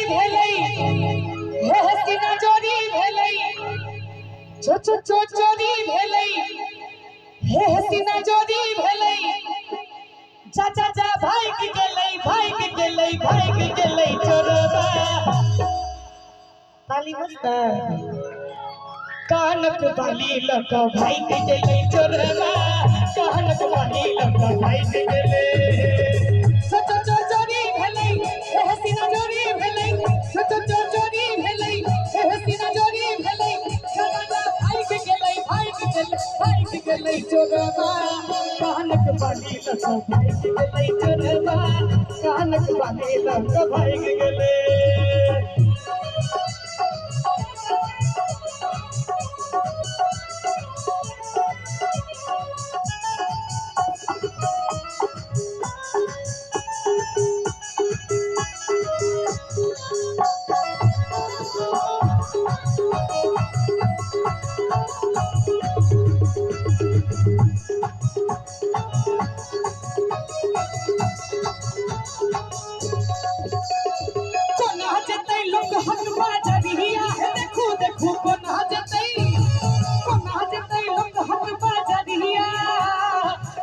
भेलै, हे हसीना चोरी भेलै, चो चो चो चोरी भेलै, हे हसीना चोरी भेलै, जा जा जा भागि गेलै, भागि गेलै, भागि गेलै चोरबा। ताली बजतै। कानक बाली लऽ कऽ भागि गेलै चोरबा, कानक बाली लऽ कऽ भागि गेलै। चो चो चो चोरी भेलै, हे हसीना चोरी भेलै, चो चो चो चोरी भेलै, हे हसीना चोरी भेलै, जा जा जा भागि गेलै, भागि गेलै, भागि गेलै चोरबा, कानक बाली लऽ कऽ भागि गेलै चोरबा, कानक बाली लऽ कऽ भागि गेलै। कोना जेतै लोक हक बाजरिया, हे देखू देखू कोना जेतै, कोना जेतै लोक हक बाजरिया,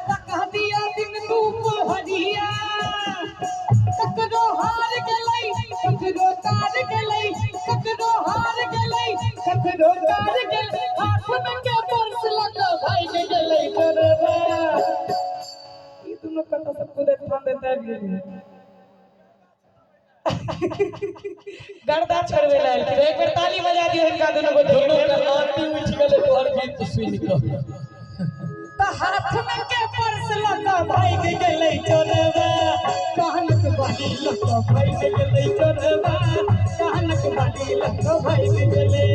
तका दिया दिन दुपहरिया, ककरो हार गेलै, ककरो तार गेलै, ककरो हार गेलै, ककरो तार गेलै, हाथ में के पर्स लऽ कऽ भागि गेलै चोरबा। ई दुनू कतऽ से कुदैत फांदैत आबि गेलै। गर्दा छोड़बै लए एलखिन। एक बेर ताली बजा दियौ हिनका दुनू गोटे के। दुनू के आंती उठि गेलै तोहर गीत सुनि कऽ। तऽ हाथ में के पर्स लऽ कऽ भागि गेलै चोरबा, कानक बाली लऽ कऽ भागि गेलै चोरबा, कानक बाली लऽ कऽ भागि गेलै।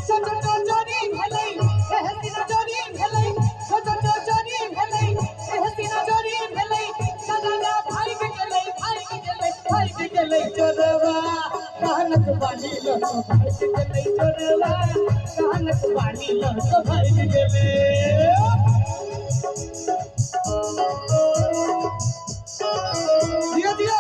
चो चो चो चोरी भेलै, हे हसीना चोरी भेलै, चो चो चो चोरी भेलै, हे हसीना चोरी भेलै, जा जा जा भागि गेलै, भागि गेलै, भागि गेलै चोरबा, कानक बाली लऽ कऽ भागि गेलै चोरबा, कानक बाली लऽ कऽ भागि गेलै। दिया दिया।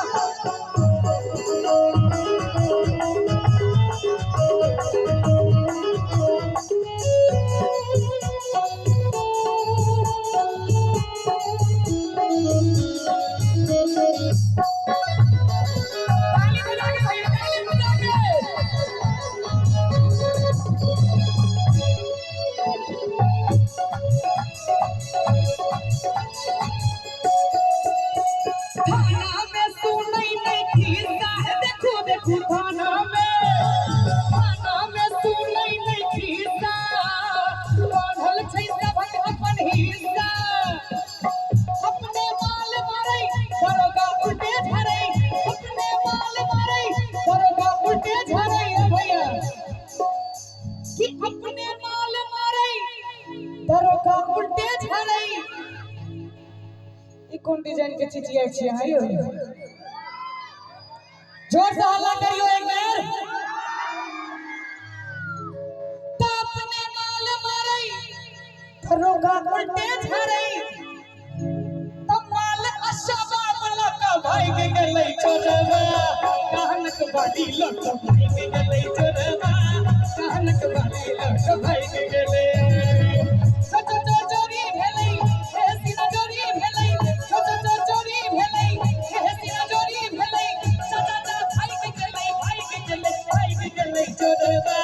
ताली बजा के भैया, ताली बजा के। थाना में सुनै नै खिस्सा, हे देखू देखू थाना में, थाना में सुनै नै खिस्सा, बढ़ल छै सभक अपन हिस्सा, अपने माल मारै दरोगा उल्टे झरै, अपने माल मारै दरोगा उल्टे झरै, ए भैया कि अपने माल मारै दरोगा उल्टे झरै। ई कोन डिजाइन के चिचियाइ छियै अहाँ यौ? जोर से हल्ला करियौ एक बेर। तऽ अपने माल मारै दरोगा उल्टे झरै, तऽ माल अशबाब लऽ कऽ भागि गेलै चोरबा, कानक बाली लऽ कऽ भागि गेलै चोरबा, कानक बाली लऽ कऽ भागि गेलै। चो चो चो चोरी भेलै, हे हसीना चोरी भेलै, चो चो चो चोरी भेलै, हे हसीना चोरी भेलै, जा जा जा भागि गेलै, भागि गेलै, भागि गेलै चोरबा,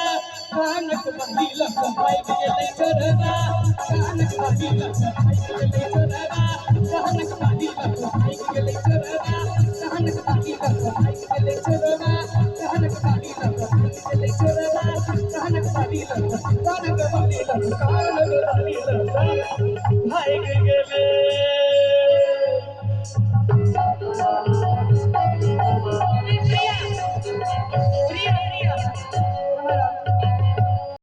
कानक बाली लऽ कऽ भागि गेलै चोरबा, कानक बाली लऽ कऽ भागि गेलै चोरबा, कानक बाली लऽ कऽ भागि गेलै चोरबा, कानक बाली लऽ कऽ भागि गेलै चोरबा, कानक बाली लऽ कऽ भागि गेलै चोरबा, कानक बाली लऽ कऽ, कानक बाली लऽ कऽ, कानक बाली लऽ कऽ भागि गेलै।